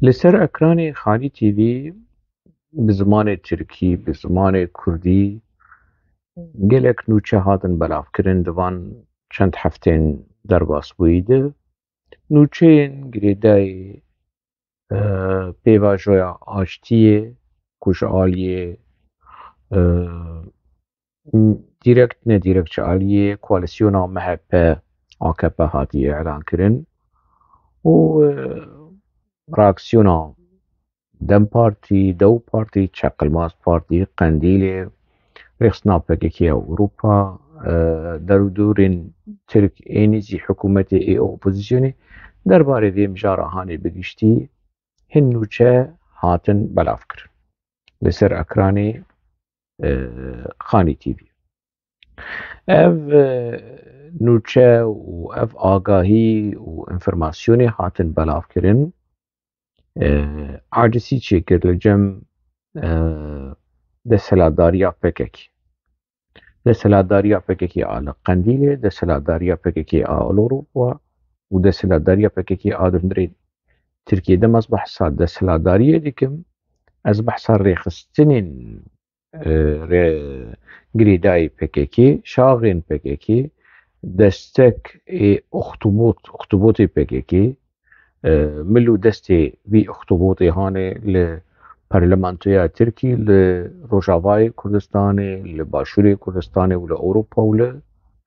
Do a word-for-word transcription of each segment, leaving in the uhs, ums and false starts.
Li ser ekranê Xanî T V bi zimanê tirkî, bi zimanê kurdî gelek nûçe hatin belavkirin di van çend heftên derbasbûyî de. Nûçeyên girêdayî, e, pêvajoya aştiyê ku ji aliyê, e, direkt ne direkt ji aliyê koalîsyona M H P A K P hatiye îlan kirin û, e, reaksiyona DEM Partî, Dew Partî, Çeqilmaz Partî, Qendîlê, rêxistina P K K ya Ewropa, e, derûdorên Tirk ê nêzî hikûmetê ê opozîsyonê derbarê vê mijara hanê bi giştî hin nûçe hatin belavkirin li ser ekranê, e, Xanî T V. Ev, e, nûçe û ev agahî û înformasyonê hatin belavkirin, e, acizî çêkir li cem, e, desthilatdariya P K K. Desthilatdariya P K K a li Qendîlê, desthilatdariya P K K a li Ewropa û desthilatdariya P K K a di hundirê Tirkiyê de. Ez behsa desthilatdariyê dikim, ez behsa rêxistinên, e, rê-, girêdayî P K K, şaxên P K K, destek ê oxtubot, oxtubotê P K K, e, mil û destê vî oxtubotê hanê li Parlamentoya Tirkî, li Rojavayê Kurdistanê, li Başûrê Kurdistanê û li Ewropa û li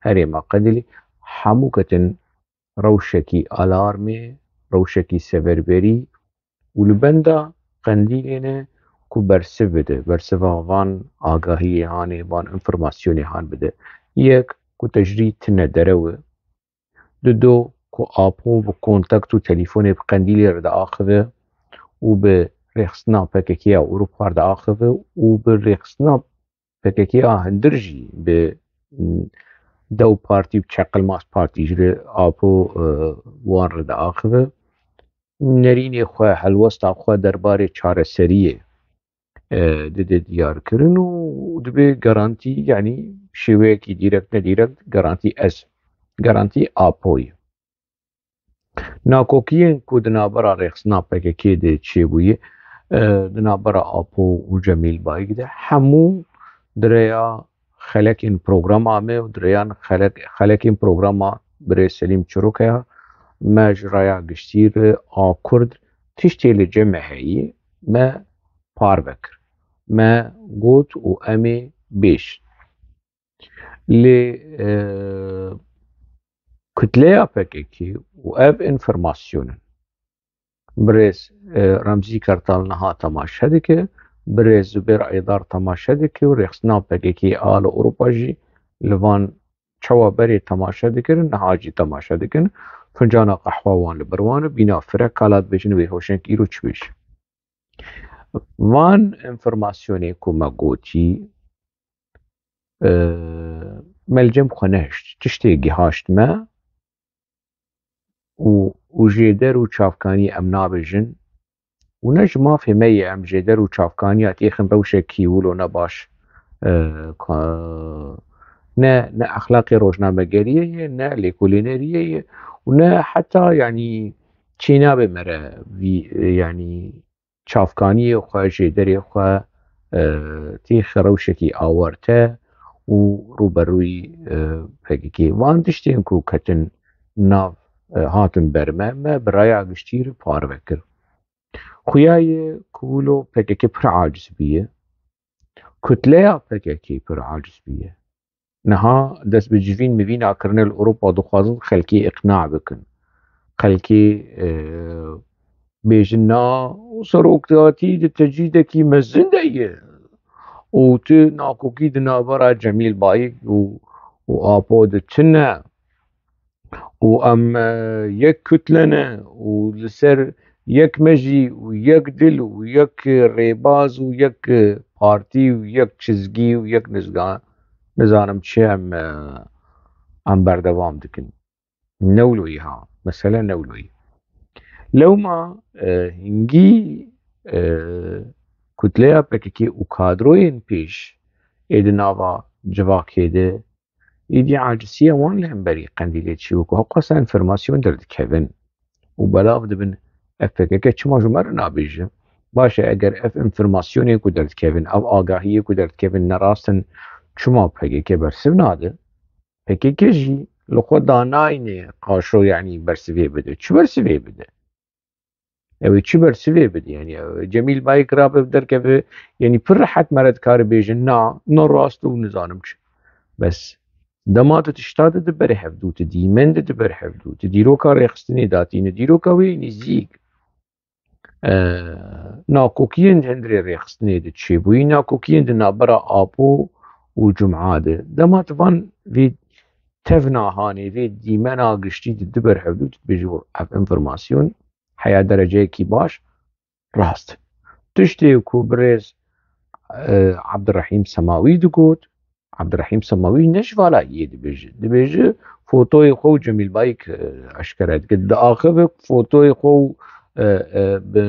herêma Qendîlê hemû ketin rewşekî alarmê, rewşekî seferberî û li benda Qendîlê ne ku bersiv bide, bersiva van agahiyê hanê, van înformasyonê han bide. Yek, ku tecrîd tine derew e. Dido, ku Apo bi kontakt û telîfonê bi Qendîlê re diaxive û bi rêxistina P K K ya Ewropa re diaxive û bi rêxistina P K K a hundir jî bi, m, Dew Partî û Çeqilmaz Partî ji re Apo, e, wan re diaxive. Nerînê xwe, helwesta xwe derbarê çareseriyê, e, dide diyarkirin û dibe garantî, yanî şêweyekî direkt ne direkt garantî ez, garantî Apoyê. Nakokiyên ku di navbera rêxistina P K K de çêbûye, e, di navbera Apo û Cemîl Bayik de hemû di rêya xelekên programa me û di rêyan xelek-, xelekên programa birêz Selîm Çirokeya me ji raya giştî re a Kurd tiştê li cem me heyî, me parve kir. Me got û em ê bêjin. Lê, e, kutleya P K K û ev înformasyon in. Birêz, e, Remzî Kartal niha temaşe dike, birêz Zubêr Aydar temaşe dike û rêxistina P K K a li Ewropa jî li van çawa berê temaşe dikirin, niha jî temaşe dikin. Fincana qehwa wan li ber wan e, bîna firek kala dibêjin wê hoşeng îro çi bêje. Van înformasyonê ku me gotî, e, me li cem xwe nehişt. Tiştê gihaşt me û, û jêder û çavkanî em nabêjin û ne ji mafê me ye em jêder û çavkaniya têxin rewşekî wilo ne baş, e, ka-, ne, ne exlaqê rojnamegeriyê ye, ne lêkolîneriyê ye û ne heta, yanî, çênabe me re vî, yanî, çavkaniyê xwe, jêderê xwe, e, têxe rewşekî awarte û rûberûyî, e, P K K. Van tiştên ku ketin nav, e, hatin ber me, me bi raya giştî re parve kir. Xuya ye ku wilo P K K pir aciz bûye. Kutleya P K K pir aciz bûye. Niha dest bi civîn mivîna kirine li Ewropa dixwazin xelkê îqna bikin. Xelkê, e, bêjin na serokatî di tecrîdekî mezin de ye. Û tu nakokî di navbera Cemîl Bayik û, û Apo de tune. Û em, e, yek kutle ne û li ser yek mejî û yek dil û yek rêbaz û yek partî û yek çizgî û yek nizga-, nizanim çi em, e, em berdewam dikin. Newloyî ha, mesele newloyî. Lewma, e, hingî, e, kutleya P K K û kadroyên pêş ê di nava civakê de, êdî acisiya wan li hemberî Qendîlê çi wek ku hewqasa înformasyon derdikevin û belav dibin, Ev P K K çima ji me re nabêje? Baş e, eger ev înformasyonê ku derdikevin, ev agahiyê ku derdikevin ne rast in, çima P K K bersiv nade? P K K jî li xwe danayne qaşo, yanî bersivê bide. Çi bersivê bide? Ew ê çi bersivê bide? Yanî ew Cemîl Bayik rabe derkeve, yanî pir rehet me re dikare bêje, na, ne rast û nizanim çi. Bes dema tu tişta dide ber hevdû, tu dîmen dide ber hevdû, tu dîroka rêxistinê datîne, dîroka wê nêzîk, e, nakokiyên di hundirê rêxistinê de çêbûyî, nakokiyên di navbera Apo û Cuma de. Dema tu van vê tevna hanê, vê dîmena giştî dide ber hevdû, tu dibêjî, ev înformasyon heya dereceyekî baş rast. Tiştê ku birêz, e, Abdurrahîm Semawî digot, Abdurrahîm Semawî ne ji vala yê dibêje. Dibêje fotoyê xwe û Cemîl Bayik, e, eşkere dike. Diaxive fotoyê xwe û, e, e, bi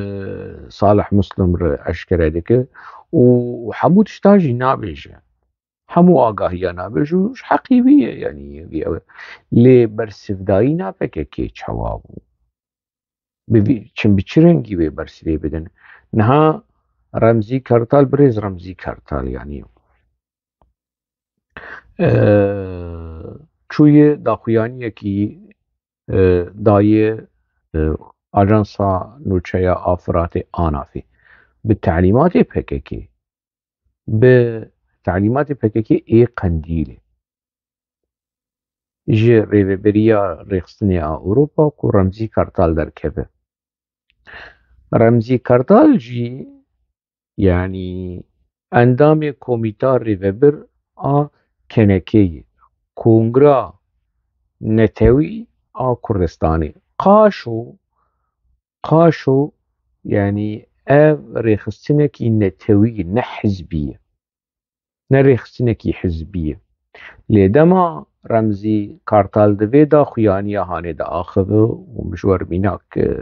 Salih Muslim re eşkere dike û hemû tişta jî nabêje. Hemû agahiya nabêje û ji heqî wî ye, yanî wî ew e. Lê bersivdayîna P K K çawa bû? Bi vî, çim bi çi rengî wê bersivê bidin? Niha Remzî Kartal, birêz Remzî Kartal, yanî, e, çûye daxuyaniyekî, e, daye, e, Ajansa Nûçeya a Firatê, ANAFê, bi telîmatê P K K, bi telîmatê P K K ê Qendîlê ji Rêveberiya Rêxistinê a Ewropa ku Remzî Kartal derkeve. Remzî Kartal jî, yanî endamê Komîta Rêvebir a K N K'yê, Kongra Netewî a Kurdistanê. Qaşo, qaşo, yanî ev rêxistinekî netewî, ne hizbî ye. Ne rêxistinekî hizbî ye. Lê dema Remzî Kartal di vê daxuyaniya hanê diaxive û min ji we re mînak, e,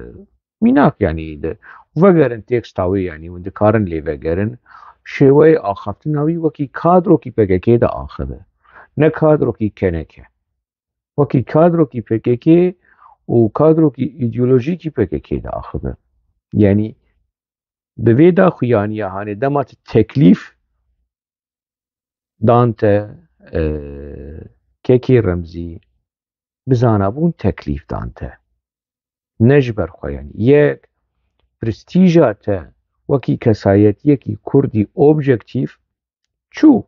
mînak, yanî di, vegerin teksta wê, yanî hûn dikarin lê vegerin, şêweyê axaftina wî wekî kadrokî P K K diaxive. Ne kadrokî K N K. Wekî kadrokî P K K û kadrokî îdeolojîkî P K K diaxive. Yanî bi vê daxuyaniya hanê dema tu teklîf dan te, e, kekê Remzî, bizanabûn teklîf dan te. Ne ji ber xwe, yanî yek, prestîja te wekî kesayetiyekî Kurdî objektîf çû.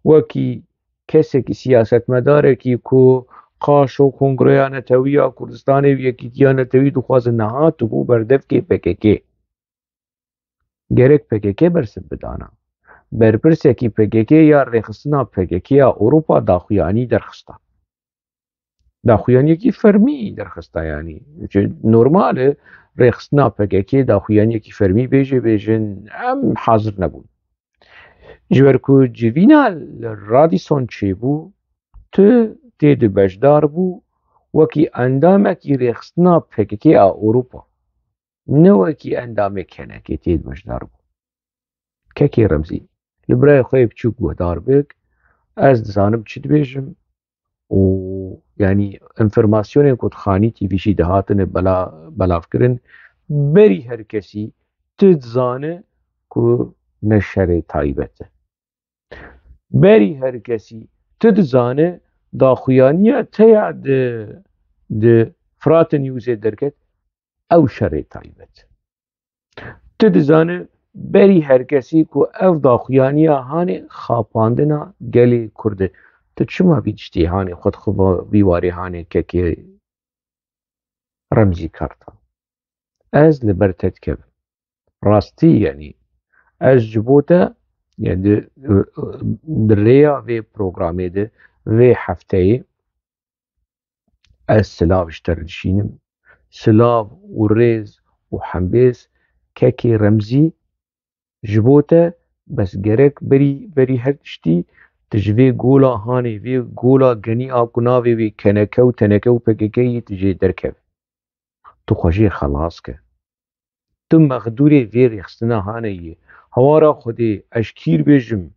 Wekî kesekî, siyasetmedarekî ku qaşo Kongreya Netewî ya Kurdistanê û Yekîtiya Netewî dixwazin, niha tu bû berdevkê P K K. Gerek P K K bersiv bidana. Berpirsekî P K K ya rêxistina P K K ya Ewropa daxuyanî derxista. Daxuyaniyekî fermî derxista, yanî. Çi normal e, rêxistina P K K daxuyaniyekî fermî bêje, bêjin, em hazir nebûn. Ji ber ku civîna li Radisson çêbû, tu tê de beşdar bû, wekî endamekî rêxistina P K K a Ewropa, ne wekî endamê K N K tê de beşdar bû. Kekê Remzî, li birayê xwe yê biçûk guhdar bik, ez dizanim çi dibêjim û, yanî, înformasyonên ku di Xanî T V jî dihatine bela-, belavkirin, berî her kesî tu dizane ku ne şerê taybet e. Berî her kesî tu dizane daxuyaniya te ya di, di Fırat Newsê derket, ew şerê taybet. Tu dizane berî her kesî ku ev daxuyaniya hanê xapandina gelê Kurd e. Tu çima vî tiştê hanê xwe dixwe vî warê hanê kekê Remzî Kartal? Ez li ber te dikevim. Rastî, yanî, ez ji bo te, yanî, di, di rêya vê programê de, vê hefteyê, ez silav ji te re dişînim. Silav û rêz û hembêz kekê Remzî ji bo te, bes gerek berî, berî her tiştî tu ji vê gola hanê, vê gola genî a ku navê wê K N K û T N K û P K K yê, tu jê derkeve. Tu xwe jê xelas ke. Tu mexdûrê vê rêxistina hanê yî. Hewara Xwedê, ez kîr bêjim.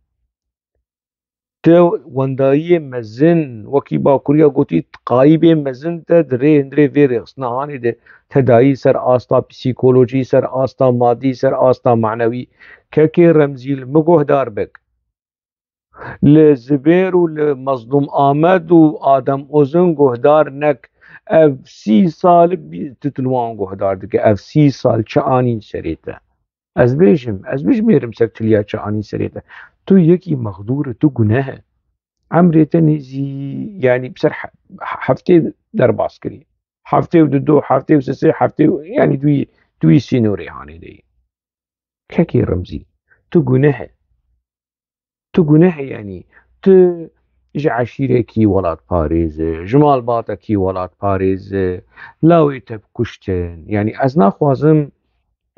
Te wendayiyê mezin, wekî Bakuriya gotî, qayîbê mezin te di rê hundirê vê rêxistina hanê de te dayî ser asta psîkolojî, ser asta madî, ser asta manewî. Kekê Remzî, li min guhdar bik. Li Zibêr û li Mezlûm Amed û Adem Ozin guhdar nek. Ev sî sal bi-, tu, tu li wan guhdar dike. Ev sî sal çi anîn serê te? Ez bêjim, ez bijmêrim ser tiliya çi anîn serê te. Tu yekî mexdûr î, tu guneh î. Emrê te nêzî, yanî bi ser he-, heftê derbas kirî. Heftê û dido, heftê û sisê, heftê û, yanî tu yî, tu yî sînorê hanê de yî. Kekê Remzî, tu guneh î. Tu guneh î, yanî tu ji eşîrekî welatparêz î, ji malbatekî welatparêz î, lawê te bi kuştin. Yanî ez naxwazim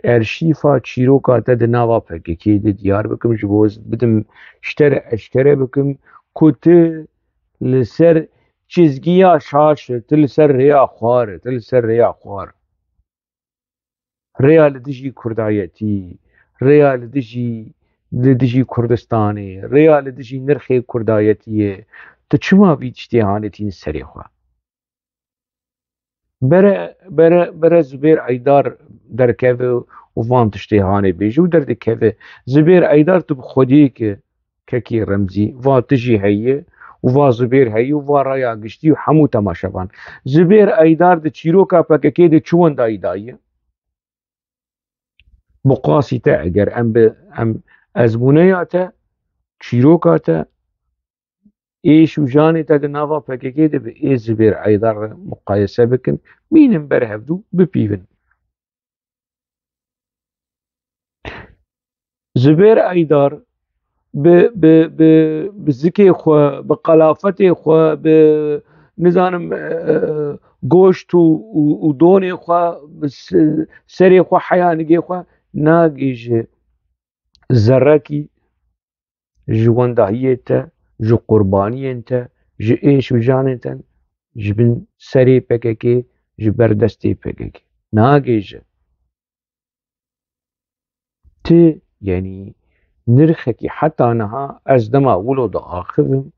erşîfa çîroka te di nava P K K de diyar bikim, ji bo bidim ji te re eşkere bikim ku tu li ser çizgiya şaş î, tu li ser rêya xwar î, tu li ser rêya xwar î. Rêya li dijî kurdayetî, rêya li dijî, li dijî Kurdistanê, rêya li dijî nirxê kurdayetiyê, tu çima vî tiştê hanetîn serê xwe? Bere, bere, bere Zubêr Eydar derkeve û van tiştê hanê bêje û derdikeve. Zubêr Eydar, tu bi Xwedê ke kekê Remzî, va tu jî heye û va Zubêr heye û va raya giştî û hemû temaşevan. Zubêr Eydar di çîroka P K K de çi wendayî daye? Bi qasî te, eger em bi, em ezmûneya te, çîroka te, êş û janê te di nava P K K de bi ê Zubêr Eydar re muqayese bikin, mînin ber hevdû bipîvin. Zubêr Eydar bi, bi, bi, bi zikê xwe, bi qelafetê xwe, bi, nizanim, e, goşt û, û, û donê xwe, bi se-, serê xwe, heya nigê xwe nagêje zerrekî ji wendahiyê te, ji qurbaniyên te, ji êş û janên te, ji bin serê P K K, ji ber destê P K K. Nagêje. Ti, yanî, nirxekî heta niha ez dema wilo diaxivim,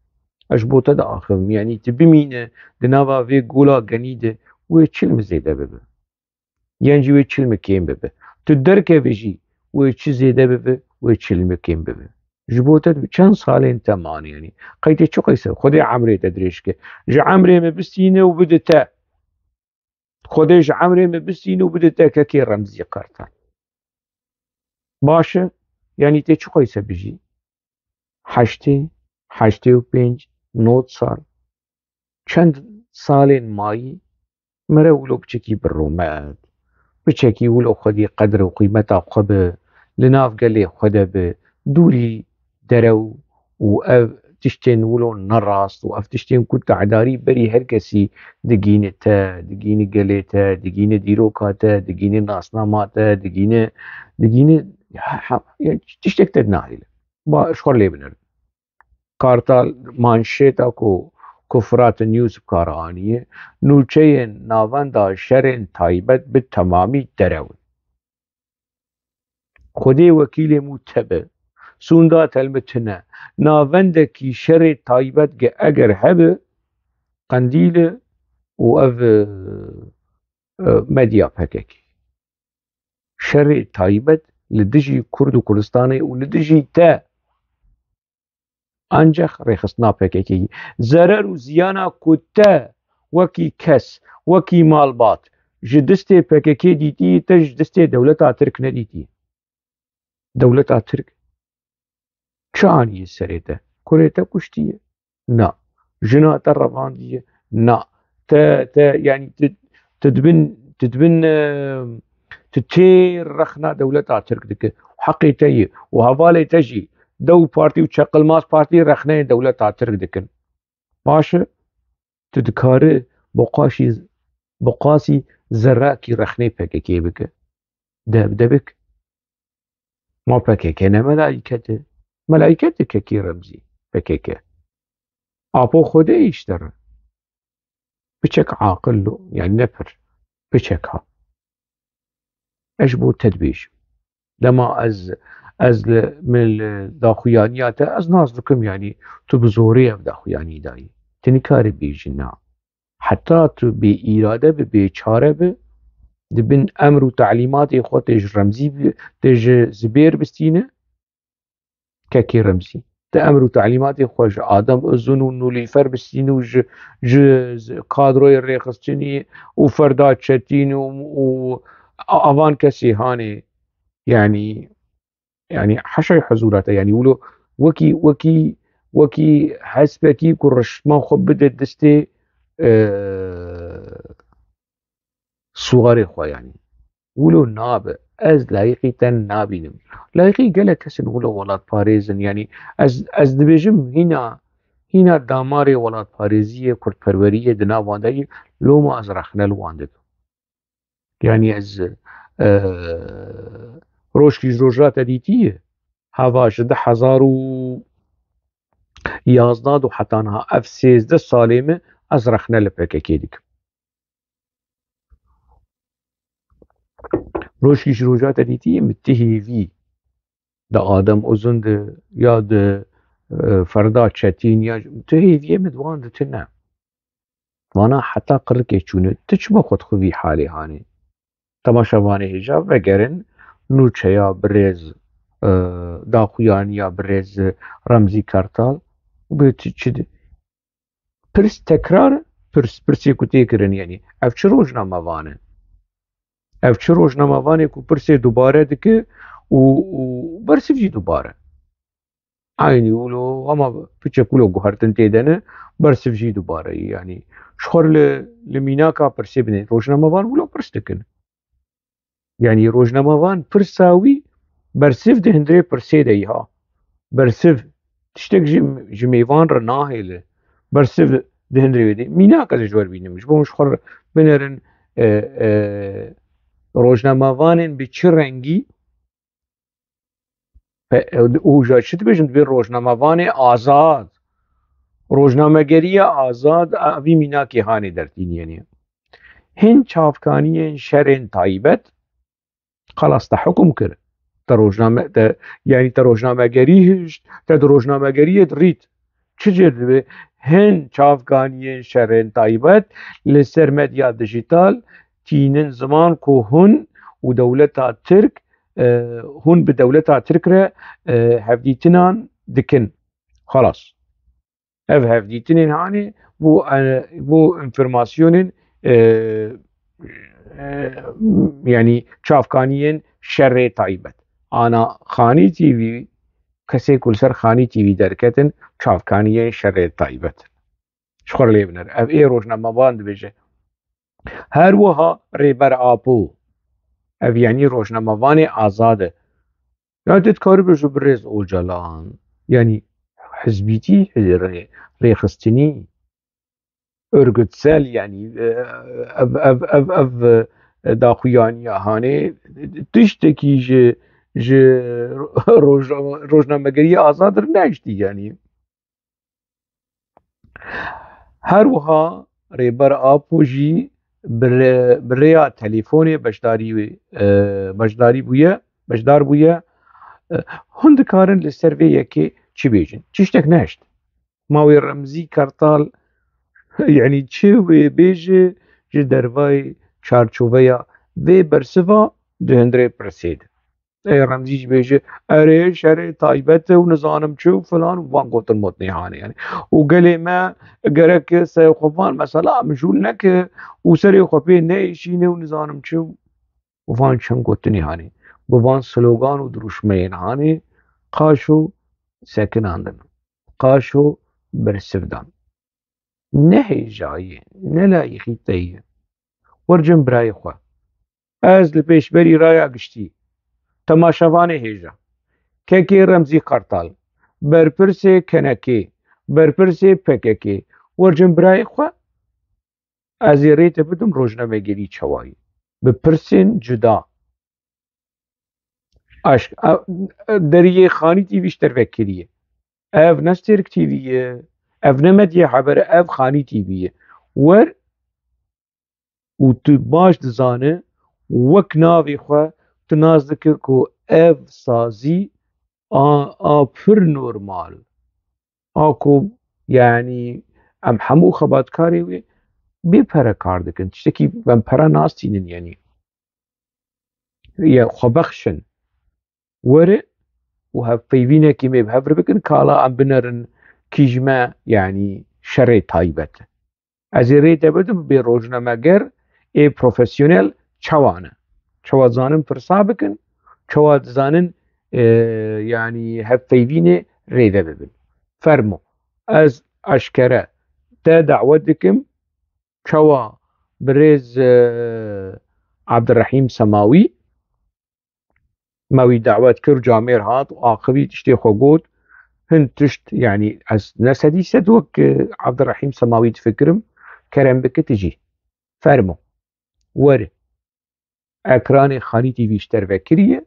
ez ji bo te diaxivim. Yanî, tu bimîne di nava vê gola genî de, wê çil min zêde bibe. Yan jî wê çil min kêm bibe. Tu derkevî jî, wê çi zêde bibe, wê çil min kêm bibe. Ji bo te çend salên te mane, yanî. Qey tê çi qeyse, Xwedê emrê te dirêj ke. Ji emrê min bistîne û bide te. Xwedê ji emrê min bistîne û bide te kekê Remzî Kartal. Baş e, yanî tê çi qeyse bijî? Heştê, heştê û pênc, nod sal. Çend salên mayî, mere wilo biçekî bi rûmet, biçekî wilo xwedî qedr û qîmeta xwe bi, li nav gelê xwe de bi, dûrî derew û ev tiştên wilo nerast û ev tiştên ku te'darî berî her kesî digîne te, digîne gelê te, digîne dîroka te, digîne nasnama te, digîne, digîne, ha, ha, ya, tiştek te nahêle. Ba, ji xwe lê binêrin. Kartal manşêta ku, ku Firat News bi kar aniye, nûçeyên navenda şerên taybet bi temamî derew in. Xwedê wekîlê mû te be. Sûnda te li min tune. Navendekî şerê taybet ge eger hebe, Qendîl e û ev, e, e, medya P K K. Şerê taybet li dijî Kurd û Kurdistanê û li dijî te. Ancaq rêxistina P K K yî. Zerer û ziyana ku te wekî kes, wekî malbat ji distê P K K dîtî, te ji distê dewleta Tirk nedîtî. Dewleta Tirk çi anî serê te? Kurê te kuştiye? Na. Jina te revandiye? Na. Te, te, yanî tu, tu dibin, tu dibin, e, tu tê rexna dewleta Tirk dike. Heqê te ye. Û hevalê te jî dew partî û çeqilmaz partî rexneyên dewleta Tirk dikin. Baş e, tu dikarî boqaşî, boqasî zerrakî rexnê P K K bike. De, de bik. Ma P K K ne melayket e? Melayket e kekî Remzî, P K K. Apo Xwedê îşte re. Piçek aqil lo, yani ne pir. Piçek ha. Ez ji bo te dibêjim. Dema ez, Ez li, min li daxuyaniya te, ez nas dikim, yanî tu bi zorê ev daxuyanî dayî. Tu nikarî bêjî na. Heta tu bê îrade bi, bê çare bi, di bin emr û telîmatê xwe tê ji Remzî bi, tê ji Zibêr bistîne, kekê Remzî. Di emr û telîmatê xwe ji Adem Uzun û Nûlîfer bistîne û ji, ji, ji kadroyê rêxistinî û Ferda Çetîn û, û a-, avan kesê hanê, yanî, yanî heşay huzûra te, yanî wilo wekî, wekî, wekî hespekî ku riştman xwe bide destê, e, siwarê xwe, yanî wilo nabe. Ez layiqî te nabînim. Layiqî gelek kes in wilo welatparêz in, yanî ez, ez dibêjim hîna, hîna damarê welatparêziyê, kurdperweriyê di nav wan de yî, loma ez rexne li wan dikim. Yanî ez, e, rojkî ji roja te dîtiye, heva ji du hezar û yazdeh û heta niha ev sêzdeh salê min ez rexne li P K K dikim. Rojkî ji roja te dîtiye min ti hêvî di Adem Uzun de ya di, e, Ferda Çetîn ya tu hêviyê min di wan de tune. Vana heta qirikê çûne, tu çima xwe dixwî vî halê hanê? Temaşevanê hêja vegerin nûçeya birêz, e, daxuyaniya birêz Remzî Kartal, bi tu çi di-, pirs tekrar, pirs, pirsê ku tê kirin, yanî ev çi rojnamevan e? Ev çi rojnamevan e ku pirsê dubare dike û, û bersiv jî dubare? Eynî wilo, hema piçek wilo guhertin tê de ne, bersiv jî dubare ye. Yanî ji xwe li, li mînaka pirsê binê. Rojnamevan wilo pirs dikin. Yanî rojnamevan pirsa wî bersiv di hundirê pirsê de ye ha. Bersiv tiştek ji, ji mêvan re nahêle. Bersiv di hundirê wê de. Mînak ez ji we re bînim. Ji bo hûn ji xwe re binerin, e, e, rojnamevanên bi çi rengî Pe-, û ja çi dibêjin? Dibê rojnamevanê azad. Rojnamegeriya azad, a, vî mînakê hanê dertîniyeniye. Hin çavkaniyên şerên taybet, xelas te hukum kir. Te rojname-, te, yanî te rojnamegerî hişt, te di rojnamegeriyê dirît. Çi cêr dibe? Hin çavkaniyên şerên taybet li ser medya dijital tînin ziman ku hûn û dewleta Tirk, e, hûn bi dewleta Tirk re, e, hevdîtinan dikin. Xelas. Ev hevdîtinên hanê bo, e, bo înformasyonên, e, e, yanî çavkaniyên şerê taybet. Ana Xanî T V, kesê ku li ser Xanî T V derketin, çavkaniyên şerê taybet. Ji xwe re lê binêr. Ev ê rojnamevan dibêje. Her wiha Rêber Apo. Ev yanî rojnamevanê azad e. Ya tu dikarî bêjî birêz Ocalan. Yanî hizbîtî, rê-, rêxistinî, örgütsel, yanî, e, ev, ev, ev, ev, e, daxuyaniya hanê tiştekî ji, ji rojname-, rojnamegeriya azad re nehiştî, yanî. Her wiha Rêber Apo jî bi rê-, bi rêya telefonê beşdarî wê, e, beşdarî bûye, beşdar bûye. E, hûn dikarin li ser vê yekê çi bêjin? Tiştek nehişt. Ma wê Remzî Kartal, yanî çi wê bêje ji dervayê çarçoveya vê bersiva di hundirê pirsê de? Ê Remzî jî bêje, erê, şerê taybet e û nizanim çi û filan û van gotin motnê hanê, yanî. Û gelê me gerek serê xwe van mesela mijûl neke û serê xwe pê neêşîne û nizanim çi û van çend gotinê hanê. Bi van slogan û dirûşmeyên hanê qaşo sekinandin, qaşo bersiv dan. Ne hêjayî ye, ne layîqî te ye. Wercin birayê xwe. Ez li pêşberî raya giştî, temaşevanê hêja, kekê Remzî Kartal, berpirsê kenekê, berpirsê P K K, wercin birayê xwe, ez ê rê te bidim rojnamegerî çawa ye. Bi pirsên cuda. Aşk, a, deriyê Xanî T V ji te re vekiriye. Ev ne Stêrk T V ye, ev ne Medya Haber e, ev Xanî T V ye. Wer û tu baş dizane, wek navê xwe tu nas dike ku ev sazî a, a pir normal. A ku, yanî, em hemû xebatkarê wê bê pere kar dikin. Tiştekî em pere nastînin, yanî. Ye xwe bexşin. Were û hevpeyvînekî me bi hev re bikin, kala em binerin kî ji me, yanî, şerê taybet. Ez ê rê te bidim, bê rojnameger ê profesyonel çawa ne? Çawa dizanin pirsa bikin? Çawa dizanin, e, yanî, hevpeyvînê rêve bibin? Fermo. Ez eşkere te dawet dikim, çawa birêz, e, Abdurrahîm Semawî, me wî dawet kir, camêr hat û axivî tiştê xwe got. Hin tişt, yanî, ez ne sedî sed wek, e, Abdurrahîm Semawî difikirim, kerem bike tu jî. Fermo. Were. Ekranê Xalî T V ji te re vekiriye.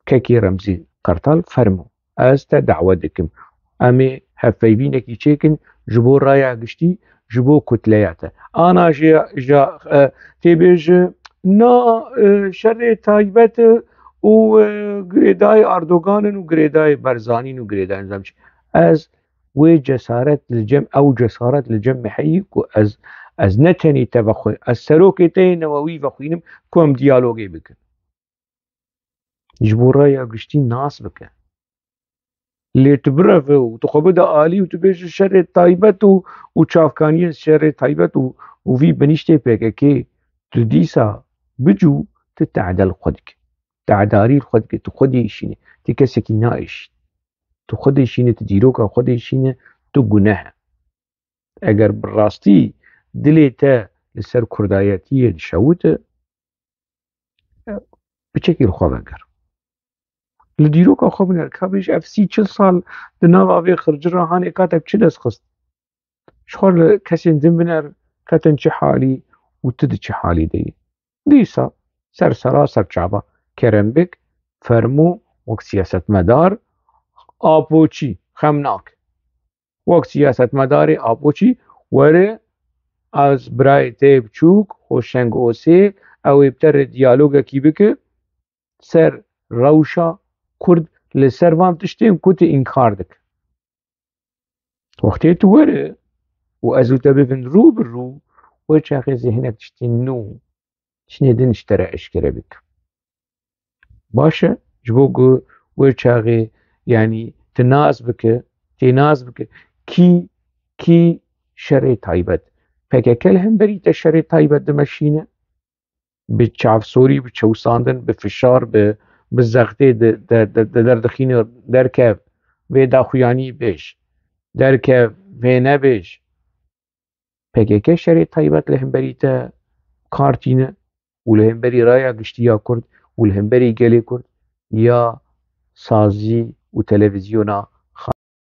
Kekê Remzî Qertal, fermo. Ez te dawet dikim. Em ê hevpeyvînekî çêkin ji bo raya giştî, ji bo kutleya te. Ana jî, ja, e, tê bêje, na, e, şerê taybet û, e, girêdayê Erdogan in û girêdayê Barzanî in û girêdayê nizam çi. Ez wê cesaret li cem, ew cesaret li cem me heyî ku ez, ez ne tenê te vexwe-, ez serokê te yê newewî vexwînim ku em diyalogê bikin. Ji bo raya giştî nas bike. Lê tu bireve û tu xwe bide alî û tu bêje şerê taybet û, û çavkaniyên şerê taybet û, û vî biniştê P K K, tu dîsa bicû, tu te'de li xwe dike. Te'darî li xwe dike, tu xwe diêşîne, tu kesekî naêşî. Tu xwe diêşîne, tu dîroka xwe diêşîne, tu guneh e. Eger bi rastî dilê te li ser kurdayetiyê dişewite, piçekî li xwe veger. Li dîroka xwe biner, ka bêje ev sî çil sal di nava vê xirci re hanê ka te bi çi dest xist? Ji xwe li kesên din biner, ka te çi halî û tu di çi halî de yî? Dîsa ser sera ser çava kerem bik, fermû wek siyasetmedar, apoçî, xem nake. Wek siyasetmedarê apoçî were, ez birayê te yê biçûk, Hoşeng Osê, ew ê bi te re diyalogekî bike ser rewşa Kurd li ser van tiştên ku tu înkar dike. Wextê tu were û ez û te bibin rû bi rû, wê çaxê ez ê hinek tiştên nû, tiştên din ji te re eşkere bikim. Baş e, ji bo ku wê çaxê, yanî, tu nas bike, tê nas bike, kî, kî şerê taybet. P K K li hemberî te şerê taybet dimeşîne, bi çavsorî, bi çewsandin, bi fişar, bi, bi zextê di, di, di, di derdixîne, derkev, vê daxuyanî bêj, derkev, vê nebêj. P K K şerê taybet li hemberî te kar tîne û li hemberî raya giştî ya Kurd û li hemberî gelê Kurd ya sazî û televîzyona